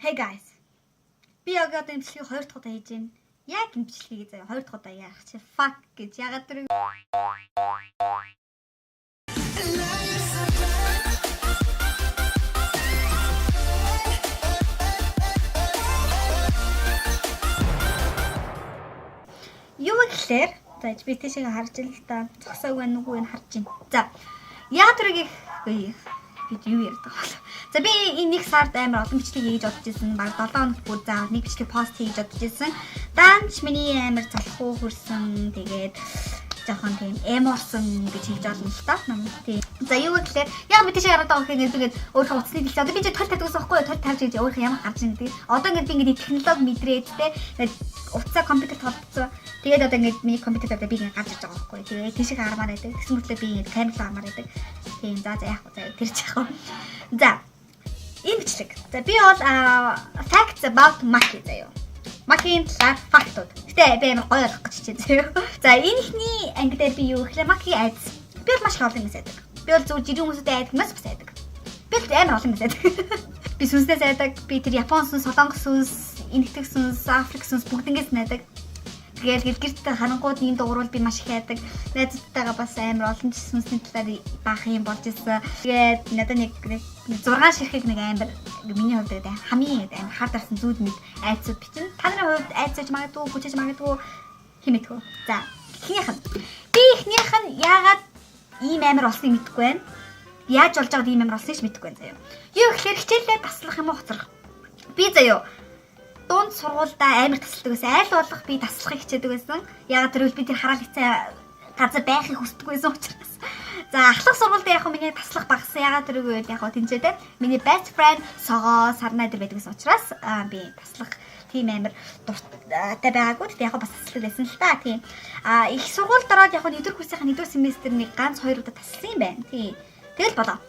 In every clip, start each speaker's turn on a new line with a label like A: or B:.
A: Hey guys. Би яг одоо энэ бичлэгийг хоёр дахь удаа хийж байна. Яг энэ бичлэгийг заяа хоёр дахь удаа яах чи fuck гэж ягаад тэр юу гэхлээр за би тийшээ харж ил л да. Зогсоог байна уу энэ харж байна. За яагаад тэрийг үгүй би юу ярьдаг бол. За би энэ нэг сард амар олон бичлэг хийж бодож ирсэн. Бараг 7 хоног бүр заавал нэг бичлэг пост хийж бодож ирсэн. Даанч миний амар залхуу хөрсөн. Тэгээд жоохон тийм эморсон гэж хэлж болно л та. Тийм. За юу гэхлээр яг би тийшээ гараад байгаа гэхээр ингээд ингээд өөрийнхөө утасны дэлхий одоо би чи тол тавьдаг гэсэн байхгүй юу? Тол тавьж гэж өөрийнхөө ямар гарч ийн гэдэг. Одоо ингээд би ингээд технологи мэдрээд те ингээд утсаа компьютерт холбоцсон. Тэгээд одоо ингээд миний компьютер дээр би ингээд гарч ирж байгаа байхгүй юу? Тэгээд тийшээ хармаар байдаг. Тэгсэн мөртлөө би ингээд камер руу хармаар байдаг. Тийм за за яах вэ? За тэр ч яах вэ? За энэ бичлэг. За би бол facts about Maki заяа. Макийн талаар фактууд. Гэтэ би амар гоё ойлгох гэж хичээн заяа. За энэ ихний анги дээр би юу гэхлээр Маки айдас. Би бол маш их олон юмс айдаг. Би бол зөв жирийн хүмүүстэй айдаг юмас бас айдаг. Би бол амар олон юмс айдаг. Би сүнснээс айдаг. Би тэр Япон сүнс, Солонгос сүнс, Энэтхэг сүнс, Африк сүнс бүгднгээс нь айдаг. Тэгэл гэрт харангууд ийм дуурвал би маш их айдаг. Найзуудтайгаа бас амар олон сүнсний талаар баах юм болж исэн. Тэгээд надад нэг 6 ширхэг нэг амар миний хувьд хамгийн амар хар дарсан зүуд мэд айцуд бичнэ. Та нарын хувьд айцаж магадгүй, хүчээж магадгүй хэмэтгүү. За, эхнийх нь. Би эхнийх нь яагаад ийм амар болсныг мэдэхгүй байна. Яаж болж байгаад ийм амар болсныг ч мэдэхгүй байна заяа. Юу гэхээр хичээлээ таслах юм уу хоцрох. Би заяа дунд сургуульдаа амар тасалдаг байсан. Айл болох би таслахыг хичээдэг байсан. Яагаад тэрвэл би тэр хараал хэцээ газар байхыг хүсдэг байсан учраас. За ахлах сургуульд яг миний таслах багассан. Яагаад тэрвэл яг тэнцээ те. Миний best friend согоо сарнаа дээр байдаг гэсэн учраас би таслах тийм амар дуртай байгаагүй. Тэгтээ яг бас таслах байсан л та. Тийм. А их сургуульд ороод яг нэгдүгээр курсынхаа нэгдүгээр семестр нэг ганц хоёр удаа таслсан юм байна. Тийм. Тэгэл болоо.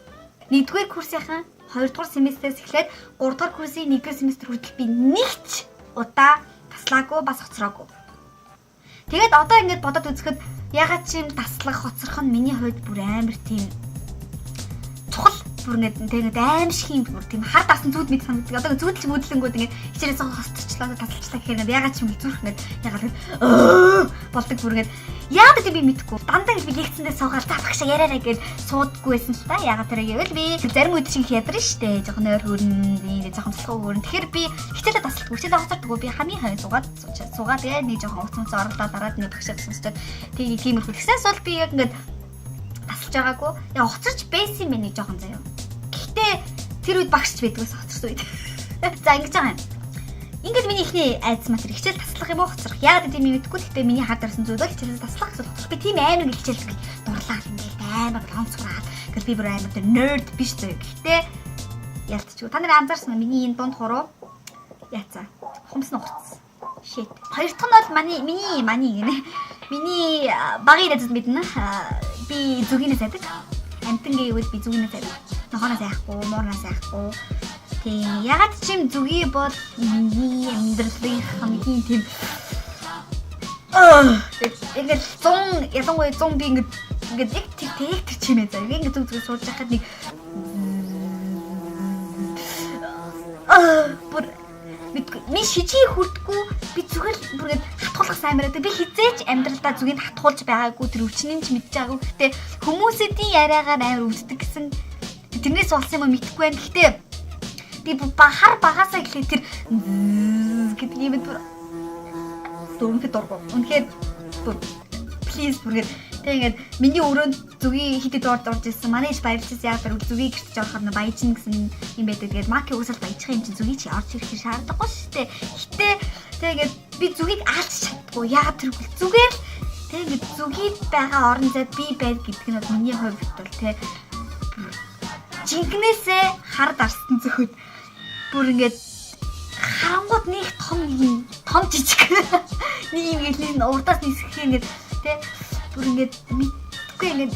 A: Нэгдүгээр курсынхаа хоёрдугаар семестрээс эхлээд гуравдугаар курсын нэгдүгээр семестр хүртэл би нэг ч удаа таслаагүй бас хоцроогүй. Тэгээд одоо ингэж бодоод үзэхэд ягаад ч юм таслах хоцрох нь миний хувьд бүр амар тийм чухал бүр ингээд тэгээд аим шиг юм бүр тийм хар дасан зүуд мэд санагддаг. Одоо зүудэлж мүдлэнгүүд ингээд хичээлээс хосторчлаа тасалчлаа гэхээр ингээд ягаад ч юм зүрх ингээд ягаад болдог бүр ингээд яагаад гэвэл би мэдэхгүй. Дандаа би лекцэндээ суугаад за багшаа яриараа гэж суудаггүй байсан л та. Ягаад тэр гэвэл би зарим үед чинь ядарна штэ. Жохон нойр хөрн, жохон цалхуу хөрн. Тэгэхээр би хичээлээ тасалдаггүй, хичээлээ хоцордоггүй. Би хамгийн хойно суугаад суугаад тэгээд нэг жохон уц уц орлоо дараад нэг багшаа сонсчод тийм тиймэрхүү. Тэгсээс бол би яг ингээд тасалж байгаагүй. Яг хоцорч байсан юм байна нэг жохон заяа. Гэхдээ тэр үед багшч байдгүйс хоцорсон үед. За ингэж байгаа юм. Ингээд миний эхний айдас маа тэр хичээл таслах юм уу хоцрох. Яагаад гэвэл би мэдэхгүй. Гэхдээ миний хар дарсан зүйл бол хичээлээ таслах эсвэл хоцрох. Би тийм амар ингэ хичээл дурлаад ингээд амар лонцгораад. Ингээл би бүр амар тэр nerd биш зөө. Гэхдээ ялцчихгүй. Та нар анзаарсан уу? Миний энэ дунд хуруу яацаа. Хумс нь ухарцсан. Shit. Хоёр дахь нь бол миний миний миний гинэ. Миний багын найзууд мэднэ. Би зүгийнээс айдаг. Амтан гэвэл би зүгийнээс айдаг. Нохоноос айхгүй, муурнаас айхгүй. Тийм. Ягаад ч юм зүгий бол миний амьдралын хамгийн тийм ингээл 100 ялангуяа 100 би ингээд ингээд яг тэр тэг тэр чимээ заяа. Би ингээд зүг зүг сууж байхад нэг бүр ми шижиг хүрдэггүй би зүгээр л бүр ингээд хатгуулах сайн байдаг. Би хизээч амьдралдаа зүгийг хатгуулж байгаагүй тэр өвчнийг ч мэдж байгаагүй. Гэхдээ хүмүүсийн яриагаар амар өвддөг гэсэн тэрнээс болсон юм уу мэдэхгүй байна. Гэхдээ би хар багасаа эхлээд тэр гэдэг юм бүр үнэхээр дургу. Үнэхээр бүр please бүргээд тэг ингээд миний өрөөнд зүгийн хэд хэд орд орж ирсэн. Манай иш баярлж ирсэн. Яг тэр зүгийг гэртж орохоор нь баяжна гэсэн юм байдаг. Тэгээд маки уусаал баяжих юм чинь зүгийг чи орж ирэх шаардлагагүй шүү дээ. Гэтэ тэг ингээд би зүгийг аалч чаддгүй. Яагаад тэр үгүй зүгээр л тэг ингээд зүгийг байгаа орон зайд би байд гэдэг нь бол миний хувьд бол тэг жинкнээсээ хар дарсан зөхөд бүр ингээд харангууд нэг том юм том жижиг нэг юм ингээд нэг урдаас нисэх ингээд тэ бүр ингээд мэдгүй ингээд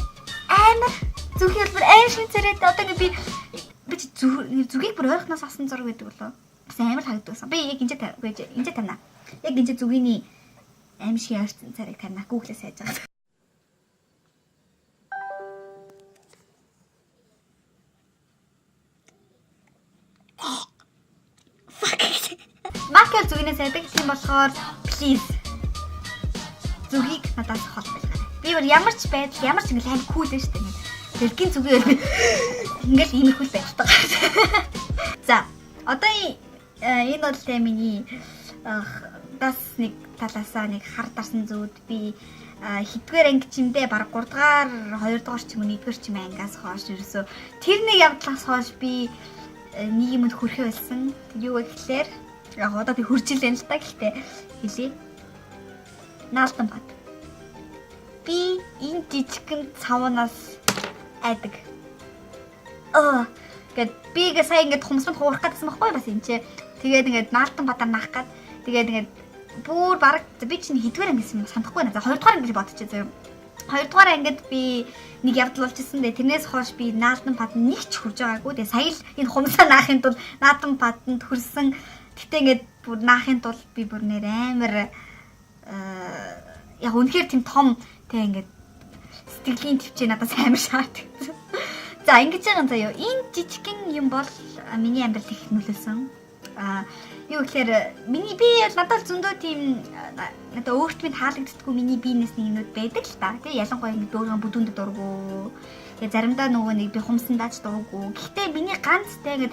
A: амар зүгий бол бүр амар шин царайд одоо ингээд би би зүгийг бүр ойрхоноос авсан зураг байдаг болоо бас амар харагддаг байсан. Би яг энэ тавь энэ тавина. Яг энэ зүгийний аим шиг ойрцсон царайг тавина. Google-ээс хайж байгаа. Fuck. Ерөнхийдөө зүгнээс айдаг. Тийм болохоор please зүгийг надаас хол байлгаарай. Би бүр ямар ч байдал, ямар ч ингээл амар cool шүү дээ. Тэгэл гин зүгээр ингээл иймэрхүү л байдалтай. За, одоо энэ бол те миний бас нэг талаасаа нэг хар дарсан зүуд. Би хэддүгээр анги чимдээ, баг 3 дугаар, 2 дугаар ч юм уу, 1 дугаар ч юм ангиас хойш ерөөсөө тэр нэг явдлаас хойш би нэг юмд хүрхээ болсон. Тэр юу вэ гэхлээр, яг одоо би хурж илэн л та, гэхдээ хэлье. Наалдан пад. Би энэ жижигхэн цавнаас айдаг. Аа гэд би гээ сая ингээд хумсанд хуурах гэдсэн байхгүй бас энэ чи. Тэгээд ингээд наалдан падаар наах гад. Тэгээд ингээд бүр баг би чинь хэдвэр анги гэсэн санахгүй байна. За, хоёрдугаар анги гэж бодчихъя заяа. Хоёрдугаар ангид би нэг явдал болж исэн. Тэгээ тэрнээс хойш би наалдан пад нэг ч хурж байгаагүй. Тэгээ сая л энэ хумсаа наахын тулд наалдан паданд хүрсэн. Гэтэ ингээд бүр наахын тулд би бүр нэр амар яг үнэхээр тийм том тэг ингээд сэтгэлийн төвчээ надаас амар шаарддаг. За, ингэж байгаа заяа. Энэ жижигхэн юм бол миний амьдрал их нөлөөлсөн. А юу гэхээр миний би надад зөндөө тийм надад өөрт минь таалагддаггүй миний биенээс нэг юмнууд байдаг л та. Тий, ялангуяа ингэ өөрийнхөө бүдүүндээ дургу. Тэгээ заримдаа нөгөө нэг би хумсандаа ч дургу. Гэхдээ миний ганц тэ ингэ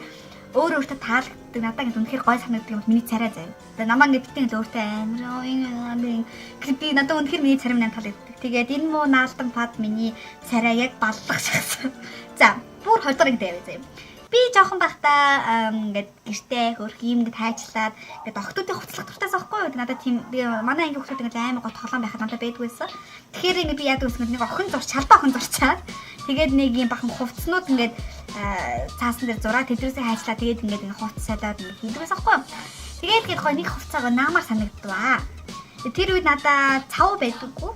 A: өөр өөртөө таалагддаг, надад ингэ үнэхээр гой санагддаг юм бол миний царай заяа. Тэгээ намаа ингэ битэн л өөртөө амар ингэ би надад үнэхээр миний царай минь таалагддаг. Тэгээд энэ муу наалдан пад миний царай яг баллах шахсан. За, бүр хоёр дахь анги дээр заяа. Би жоохон байхдаа ингээд гэртээ хөрх юм ингээд хайчлаад ингээд охтуудын хувцлах дуртайс аахгүй юу? Надад тийм би манай ангийн хүүхдүүд ингээд амар гоо тоглоом байхад надад байдгүй байсан. Тэгэхээр ингээд би яадаг вэ? Нэг охин зурч, шалбаа охин зурчаад, тэгээд нэг юм бахан хувцснууд ингээд цаасан дээр зураа, тэдрээсээ хайчлаа, тэгээд ингээд ингээд хувцас салаад ингээд хийдэг байсан аахгүй юу? Тэгээд гээд гоо нэг хувцаагаа наамаар санагдваа. Тэр үед надаа цав байдаггүй.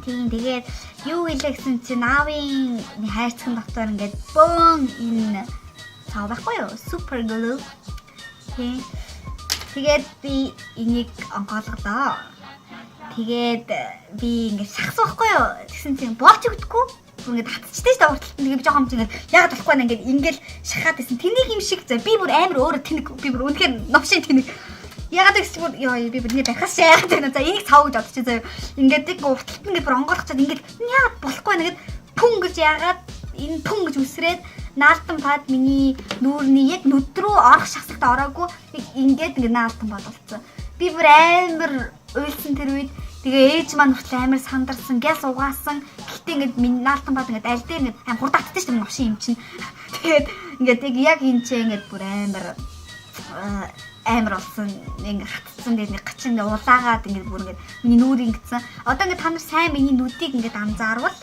A: Тийм, тэгээд юу хэлээ гэсэн чинь аавын хайрцаган дотор ингээд бөөн энэ цав байхгүй юу? Super glue. Тийм. Тэгээд би энийг онгойлголоо. Тэгээд би ингээд шахсан байхгүй юу? Тэгсэн чинь болж өгдөггүй. Бүр ингээд татчихдээ шүү дээ урталт. Тэгээд би жоохон юм ингээд яагаад болохгүй нэ ингээд ингээл шахаад байсан. Тэнийг юм шиг за би бүр амар өөрөө тэнэг, би бүр үнэхээр новшин тэнэг. Ягаад гэвч бүр ёо, би бүр нэг дахиад яагаад вэ? За, энийг цав гэж бодчих заяа. Ингээд яг урталт ингээд бүр онгойлгочоод ингээд яагаад болохгүй нэгэд пүн гэж яагаад энэ пүн гэж үсрээд наалдан пад миний нүүрний яг нүд рүү орох шахсагт ороогүй, ингээд ингээд наалдан пад болцсон. Би бүр амар уйлсан тэр үед. Тэгээ ээж маань хүртэл амар сандарсан, гяс угаасан. Гэхдээ ингээд миний наалдан пад ингээд аль дээр ингээд амар хурд татдаг шүү дээ новшин юм чинь. Тэгээд ингээд яг энэ ч ингээд бүр амар амар болсон, ингээ хатцсан, тэгээд нэг гачин ингээ улаагаад ингээ бүр ингээ миний нүүр ингэсэн. Одоо ингээ та нар сайн миний нүдийг ингээ анзаарвал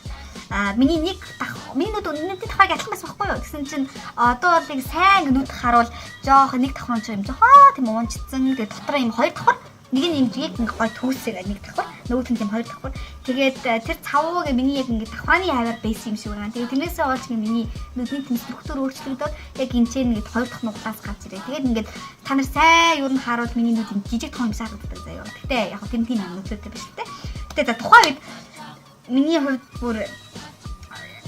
A: миний нэг дах, миний нүд нүдний давхарг ялхан байсан байхгүй юу? Тэгсэн чинь одоо бол нэг сайн ингээ нүд харуул жоох нэг давхар юм жоохоо тийм уунчсан. Тэгээд дотор юм хоёр давхар, нэг нь юм яг ингээ гой түүсээ нэг давхар, нөгөөх нь тийм хоёр давхар. Тэгээд тэр цавууг миний яг ингээ давхааны хаваар байсан юм шиг байна. Тэгээд тэрнээсээ болж ингээ миний нүдний тэм структур өөрчлөгдөд яг энэ ч ингээ хоёр дахь нуглаас гарч ирээ. Тэгээд ингээд та нар сайн юу н харуул миний нүд жижиг том юм шаарддаг заяа. Гэтэ яг тийм тийм нөлөөтэй биш л те. Гэтэ за тухайн үед миний хувьд бүр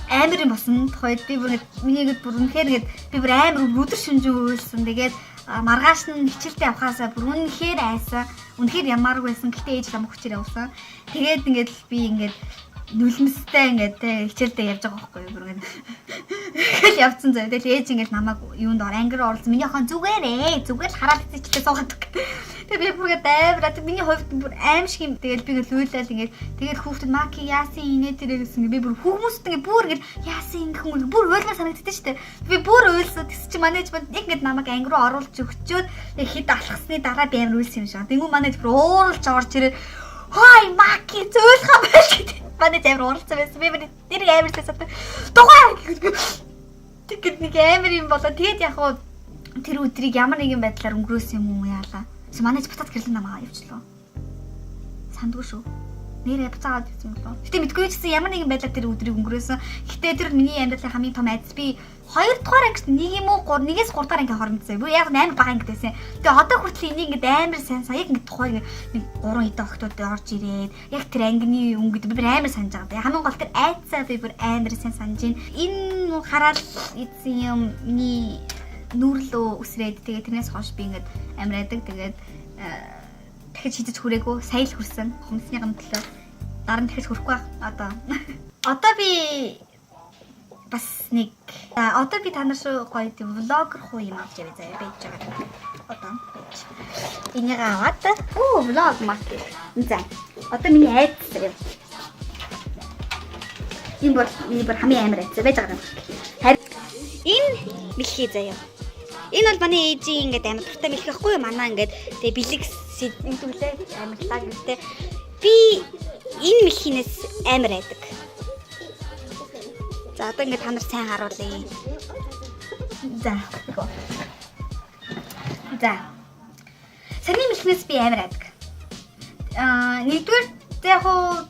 A: амар юм болсон. Тухайд би бүр миний ингээд бүр үнэхээр ингээд би бүр амар өдөр шөнөжин уйлсан. Тэгээд маргааш нь хичээлдээ явхаасаа бүр үнэхээр айсан. Үнэхээр ямааргүй байсан. Гэтэ ээж намайг хүчээр явуулсан. Тэгээд ингээд би ингээд нулимстай ингээд те хичээлдээ явж байгаа байхгүй юу? Бүр ингээд тэгэл явцсан зав. Тэгэл ээж ингээд намайг юунд ор анги руу оруулсан. Миний охин зүгээр зүгээр л хараад хичээлдээ суугаад. Тэгээ би бүр ингээд амар миний хувьд бүр аим шиг юм. Тэгэл би ингээд уйлал ингээд тэгэл хүүхдүүд "Маки яасан инээ тэрэ" гэсэн, би бүр хүмүүст ингээд бүр ингээд яасан ингэх юм бүр уйлмаар санагддаг шүү дээ. Би бүр уйлсан. Тэгс чи манай ээж яг ингээд намайг анги руу оруулж өгчөөд яг хэд алхасны дараа би амар уйлсан юм шиг. Тэнгүү манай ээж бүр ууралж орж ирээд "Хай Маки, зөөлхөө байл" гэдэг. Манай ээж амар ууралцсан байсан. Би бүр тэр амар сайсаад дугаа тэгэд нэг амар юм болоо. Тэгээд яг хуу тэр өдрийг ямар нэгэн байдлаар өнгөрөөсөн юм уу яалаа. Манай ч буцаад гэрлэн намаа явчлаа. Сандгүй шүү. Нэрээ буцаагаад ирсэн болоо. Гэтэ мэдгүй ч гэсэн ямар нэгэн байдлаар тэр өдрийг өнгөрөөсөн. Гэтэ тэр миний амьдралын хамгийн том айдас. Би 2 дугаар ангид нэг юм уу 3 1-ээс 3 дугаар анги хоорондсон. Бүр яг амар бага ангид байсан. Тэгээ одоо хүртэл энийг ингээд амар сайн сая ингээд тухайн нэг 3 хэдэн охтууд орж ирээд яг тэр ангины өнгөд би бүр амар санаж байгаа. Хамгийн гол тэр айдсаа би бүр амар сайн санаж байна. Энэ хараад идсэн юм миний нүүрлөө үсрээд тэгээ тэрнээс хойш би ингээд амар айдаг. Тэгээд дахиж хизэж хүрээгүй, сая л хүрсэн. Хумсныхын төлөө дараа нь дахиж хүрэхгүй байх. Одоо. Одоо би бас нэг одоо би та нар шүү гоё тийм vlogger хуу юм авч явъя заяа байж байгаа. Одоо байж. Энийг аваад оо vlog мак. За. Одоо миний айдас заяа. Энэ бол миний бүр хамгийн амар айдас байж байгаа юм. Харин энэ мэлхий заяа. Энэ бол манай ээжийн ингээд амар дуртай мэлхий байхгүй юу? Манай ингээд тэгээ бэлэг сэтгэлээ амар лаг гэдэг. Би энэ мэлхийнээс амар айдаг. За одоо ингээд та нар сайн харуулъя. За. За. Саний мэлхнээс би амар айдаг. Нэгдүгээр яг хуу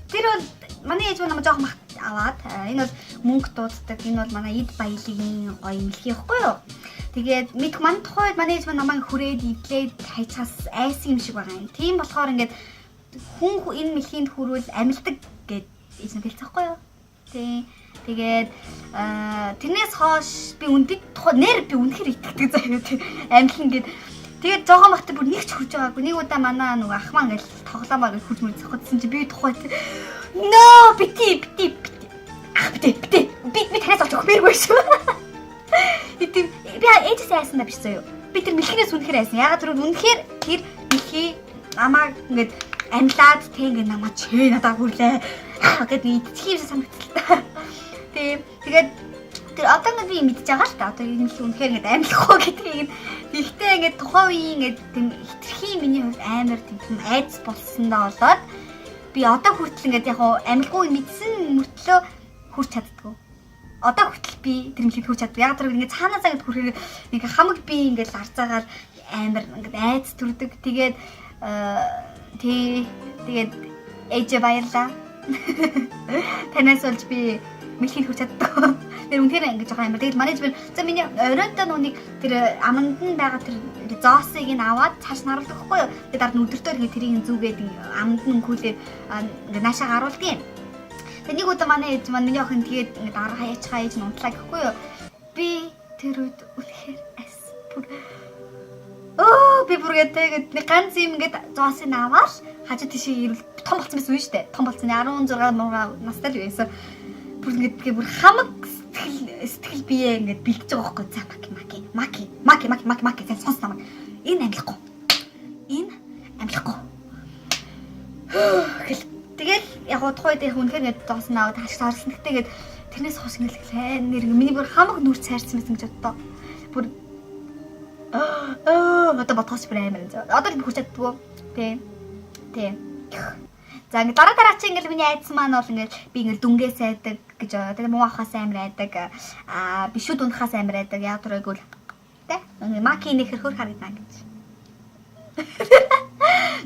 A: тэр бол манай ээж намайг жоохон мах аваад энэ бол мөнгө дууддаг. Энэ бол манай эд баялагын гоё мэлхий байхгүй юу? Тэгээд мэдх манай тухайд манай ээж намайг хүрээд идлээд хайцаас айсан юм шиг байгаа юм. Тийм болохоор ингээд хүн энэ мэлхийн хүрвэл амилдаг гэд ээж надад хэлсэн байхгүй юу? Тийм. Тэгээд тэрнээс хойш би үнэхээр тухай нэр би үнэхээр итгэдэг заяа тийм амилна гэд. Тэгээд жоохон бахта бүр нэг ч хурж байгаагүй. Нэг удаа манай нөгөө ах маань ингээл тоглоомоор хурж мөрж зохицсон чи би тухай No бити бити бити ах бити бити би танаас олж өгмээргүй шүү. Тийм би ээжээс айсан да биш заяа. Би тэр мэлхнээс үнэхээр айсан. Ягаад гэвэл үнэхээр тэр мэлхий намайг ингээд амлаад тэг ингээд намайг чээ надад хүрлээ гэд нэг идчих юм шиг санагдтал та. Тийм. Тэгээд тэр одоо ингээд би мэдж байгаа л та. Одоо энэ мэлхий үнэхээр ингээд амлах уу гэдгийг. Гэхдээ ингээд тухайн үеийн ингээд тийм хитрхийн миний хувьд амар тийм том айдас болсондоо болоод би одоо хүртэл ингээд яг амилгүй мэдсэн мөртлөө хүрч чаддгүй. Одоо хүртэл би тэр мэлхийд хүрч чаддгүй. Яг тэр ингээд цаанаасаа ингээд хүрэхээр нэг хамаг би ингээд ларцаагаар амар ингээд айдас төрдөг. Тэгээд тий тэгээд ээжээ баярлаа. Танаас болж би мэлхийд хүрч чаддгүй. Тэр үнэхээр ингэж байгаа юм. Тэгэл менежмент за миний оройдоо нүг тэр аманд нь байгаа тэр зоосыг нь аваад цааш нь харуулдаг байхгүй юу? Тэгээд дараа нь өдөртөө ингээд тэрийг зүгээд аманд нь өнгөлээд ингээд наашаа харуулдаг юм. Тэгээд нэг удаа манай ээж маань миний охин тэгээд ингээд дараа хаяач хаяаж нь унтлаа гэхгүй юу? Би тэр үед үнэхээр ас бүр Оо би бүр тэгээд нэг ганц юм ингээд зоосыг аваад хажуу тийшээ ирвэл том болсон байсан үе шүү дээ. Том болсон 16 мурга настай л байсан. Бүр ингээд тэгээ бүр хамаг сэтгэл бие ингээд бэлтэж байгаа байхгүй. За маки маки маки маки маки маки маки сайн сонс намайг. Энэ амлахгүй. Энэ амлахгүй. Гэл тэгэл яг тухайн үед яг үнэхээр ингээд зоосон аваад хашиг орсон. Гэтэ ингээд тэрнээс хойш ингээд сайн нэр миний бүр хамаг нүр цайрсан байсан гэж боддоо. Бүр одоо бодгоос бүр амар. Одоо л хүрч чаддгүй. Тэ. Тэ. За ингээд дараа дараа чи ингээд миний айдас маань бол ингээд би ингээд дүнгээ сайдаг гэж тэгээ муу ахаас амар айдаг. Аа би шүд унахаас амар айдаг. Яг түрээгүй тэ. Ингээд маки нөхөр хөр харагдана гэж.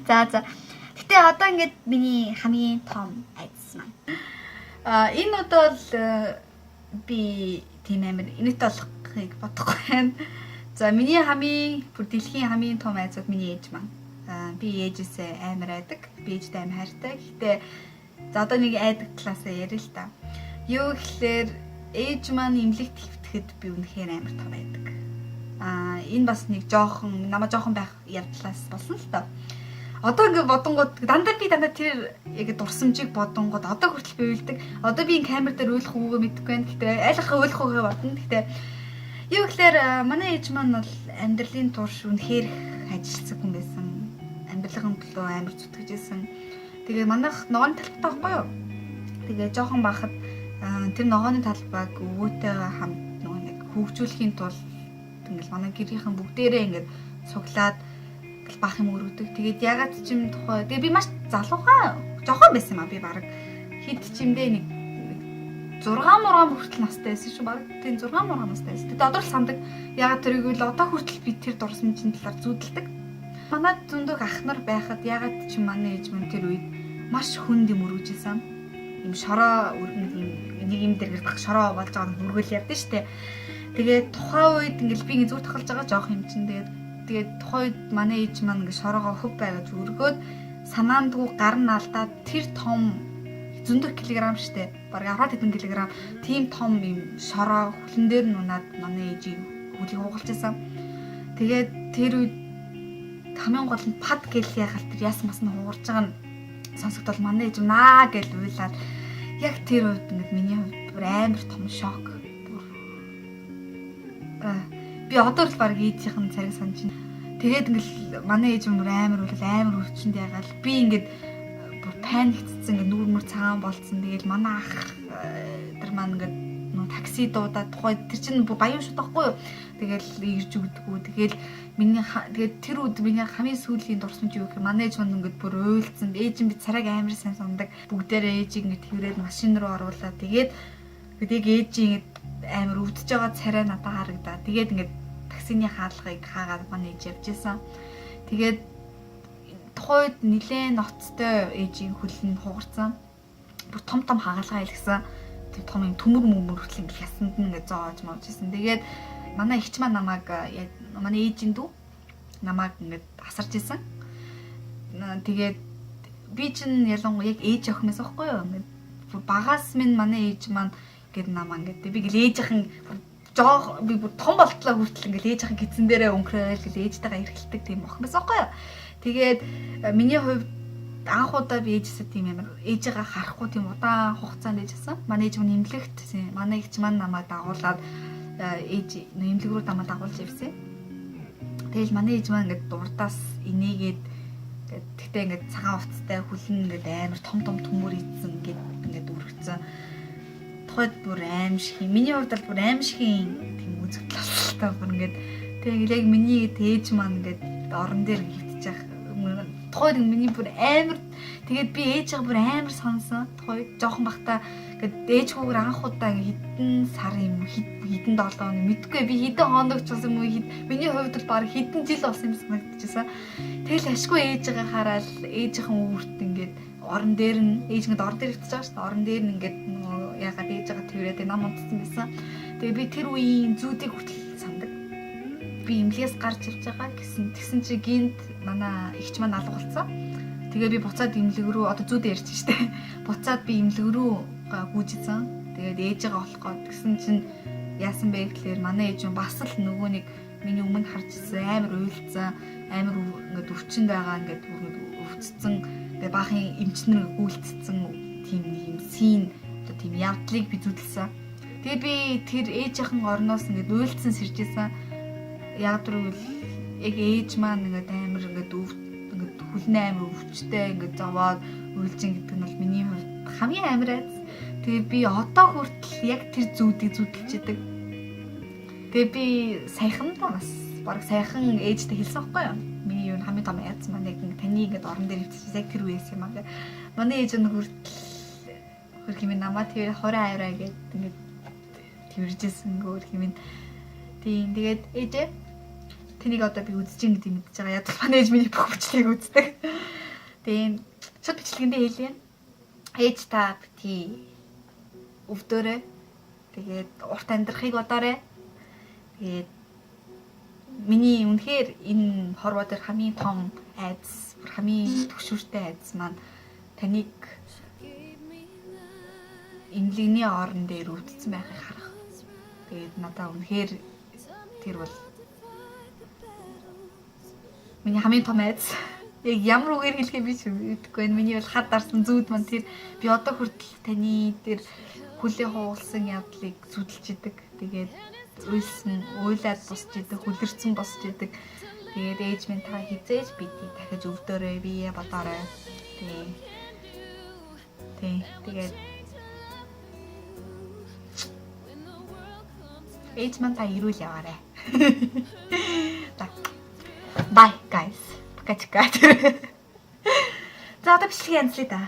A: За за. Гэтэ одоо ингээд миний хамгийн том айдас маань.
B: Энэ удаа бол би тийм амар инээдтэй болохыг бодохгүй байна. За миний хамгийн бүр дэлхийн хамгийн том айдас миний ээж маань. Би ээжээсээ амар айдаг. Би ээжтэй амар хайртай. Гэхдээ за одоо нэг айдаг талаасаа ярил л та. Юу гэхлээр ээж маань имлэгт хэвтэхэд би үнэхээр амар том айдаг. Энэ бас нэг жоохон намаа жоохон байх явдлаас болсон л та. Одоо ингээ бодонгууд дандаа би дандаа тэр яг дурсамжийг бодонгууд одоо хүртэл би уйлдаг. Одоо би энэ камер дээр уйлах үгээ мэдэхгүй байна. Гэхдээ айлхаа уйлах үгээ бодно. Гэхдээ юу гэхлээр манай ээж маань бол амьдралын турш үнэхээр их ажилласан хүн байсан. Амьдралын төлөө амар зүтгэж байсан. Тэгээ манайх ногооны талбай байхгүй юу? Тэгээ жоохон бахад тэр ногооны талбайг өвөөтэйгээ хамт нөгөө нэг хөгжүүлэхийн тулд ингээл манай гэрийнхэн бүгдээрээ ингээд цуглаад ингээл бах юм өргөдөг. Тэгээд ягаад ч юм тухай тэгээ би маш залуухан жоохон байсан юм а би бараг хэд ч юмдээ нэг 6 мургаан хүртэл настай байсан шүү баг. Тийм 6 мургаан настай байсан. Тэгээд одоо л сандаг. Ягаад тэрийг үл одоо хүртэл би тэр дурсамжийн талаар зүүдэлдэг. Манай зөндөг ах нар байхад ягаад ч манай ээж мөн тэр үед маш хүнд юм өргөжсэн. Юм шороо нэг юм дээр гэрдэх шороо болж байгаа нь өргөл явдсан шүү дээ. Тэгээд тухайн үед ингээл би ингээ зүг тахалж байгаа жоох юм чинь тэгээд тухайн үед манай ээж маань ингээ шороогоо хөв байгаж өргөөд санаандгүй гар нь алдаад тэр том зөндөх килограмм штэ. Бараг 10 хэдэн килограмм тийм том юм шороо хүлэн дээр нь унаад манай ээжийг Хүлийг хугалж исэн. Тэгээд тэр үед хамгийн гол нь пад гэл ягаал тэр яасан бас нь хугарч байгаа нь сонсогдвол манай ээж наа гэж уйлаад яг тэр үед ингээд миний хувьд бүр амар том шок. Бүр би одоо л баг ээжийнх нь цариг санаж байна. Тэгээд ингээл манай ээж бүр амар уйлал, амар өвчнөд ягаал би ингээд бүр паникцсан, ингээд нүүр мөр цагаан болцсон. Тэгэл манай ах тэр маань ингээд нөө такси дуудаад, тухай тэр чинь бүр баян шууд байхгүй юу. Тэгэл ирж өгдөггүй. Тэгэл миний тэгээд тэр үед миний хамгийн сүүлийн дурсамж юу гэхээр манай ээж маань ингээд бүр уйлцсан. Ээж нь би царайг амар сайн сандаг. Бүгдээрээ ээжийг ингээд тэрээд машин руу оруулаад тэгээд яг ээжийн ингээд амар өвдөж байгаа царай надад харагдаа. Тэгээд ингээд таксины хаалгыг хаагаад манай ээж явж исэн. Тэгээд тухайд нилээн ноцтой ээжийн хөл нь хугарсан. Бүр том том хагалгаа илгэсэн. Тэр том юм төмөр мөмөр хүртэл ингээд хясанд нь ингээд зоож мовж исэн. Тэгээд манай эгч маань намайг, манай ээжийн дүү намайг ингээд асарч исэн. Тэгээд би чинь ялангуяа яг ээж охин байсан байхгүй юу? Ингээд багаас минь манай ээж маань ингээд намаа ингээд би гэл ээжийнхэн жоох би бүр том болтлоо хүртэл ингээд ээжийнхэн гидсэн дээрээ өнгөрөөл гэл ээжтэйгээ эргэлдэг тийм охин байсан байхгүй юу? Тэгээд миний хувьд анх удаа би ээжээсээ тийм амар ээжигээ харахгүй тийм удаан хугацаанд ээжсэн. Манай ээж минь эмнэлэгт, манай эгч маань намайг дагуулад ээж эмнэлэг рүү намайг дагуулж явсан. Тэгэл манай ээж маань ингээд дурдаас инээгээд, тэгтээ ингээд цагаан хувцастай, хүлэн ингээд амар том том төмөр идсэн, ингээд ингээд өргөцсөн. Тухайд бүр аим шиг, миний хувьд бол бүр аим шигийн тийм үзэгдэл бололтой, бүр ингээд тэг яг миний ээж маань ингээд орон дээр хөвтөж явах тухайд миний бүр амар, тэгээд би ээжээ бүр амар сонсон. Тухайд жоохон бахта ингээд ээж хүүгэр анх удаа ингээд хэдэн сар юм, хэдэн 7 хоног мэдгүй, би хэдэн хоног ч болсон юм уу, миний хувьд бол баг хэдэн жил болсон юм санагдчихсан. Тэгэл ашгүй ээжигээ хараад ээжийнхэн үүрт ингээд орон дээр нь ээж ингээд орон дээр хөвтөж байгаа шүү дээ. Орон дээр нь ингээд нөгөө ягаад ээжигээ тэрврээд нам унтсан байсан. Тэгээ би тэр үеийн зүүдийг хүртэл сандаг. Би эмнэлгээс гарч ирж байгаа гэсэн. Тэгсэн чи гинт манай эгч маань алга болсон. Тэгээ би буцаад эмнэлэг рүү, одоо зүүдээ ярьж штэ. Буцаад би эмнэлэг рүү гүйжсэн. Тэгээд ээжигээ олох гээд тэгсэн чинь яасан бэ гэхлээр манай ээж нь бас л нөгөө нэг миний өмнө харж ирсэн амар уйлцсан, амар ингээд өвчнөд байгаа, ингээд өвцсөн, ингээд баахан эмчнэр гүйлцсэн тийм нэг юм син, одоо тийм явдлыг би зүдэлсэн. Тэгээ би тэр ээжийнхэн орноос ингээд уйлцсан сэрж исэн. Яг дөрвөл яг ээж маань ингээд амар ингээд өв ингээд хүлнэ амар өвчтэй ингээд зовоод уйлжин гэдэг нь бол миний хувьд хамгийн амар айц. Тэгээ би одоо хүртэл яг тэр зүүдийг зүдэлж идэг. Тэгээ би саяхан да бас баг саяхан ээжтэй хэлсэн байхгүй юу? Миний юу хамгийн том айц маань яг таны ингээд орон дээр хөвтөж яг тэр үеэс юм аа. Манай ээж нь хүртэл хөрх юм намаа тэр 20 авираа гээд ингээд тэржсэн гөр хэмээн. Тийм, тэгээд ээжээ тэнийг одоо би үзэж гин гэдэг мэдчихэж байгаа. Яг манай ээж миний бүх бичлэгийг үздэг. Тийм, шууд бичлэгэндээ хэлье. Ээж та бити өвдөөрэй. Тэгээд урт амьдрахыг бодоорой. Тэгээд миний үнэхээр энэ хорвоо дээр хамгийн том айдас, бүр хамгийн түгшүүртэй айдас маань таныг эмнэлэгний орон дээр өвдсөн байхыг харах. Тэгээд надаа үнэхээр тэр бол миний хамгийн том айдас. Яг ямар үгээр хэлэхээ би ч мэдэхгүй байна. Миний бол хад дарсан зүуд маань тэр, би одоо хүртэл таны тэр хүлээ хуулсан явдлыг зүдэлж идэг. Тэгээд уйлсан, уйлаад босч идэг, хүлэрсэн босч идэг. Тэгээд ээж минь та хизээж бидийг дахиж өвдөөрэй, бие бодоорой. Тий. Тий. Тэгээд ээж маань та ирүүл яваарай. За. Bye guys. Пока. За, одоо бичлэгийг янзлая да.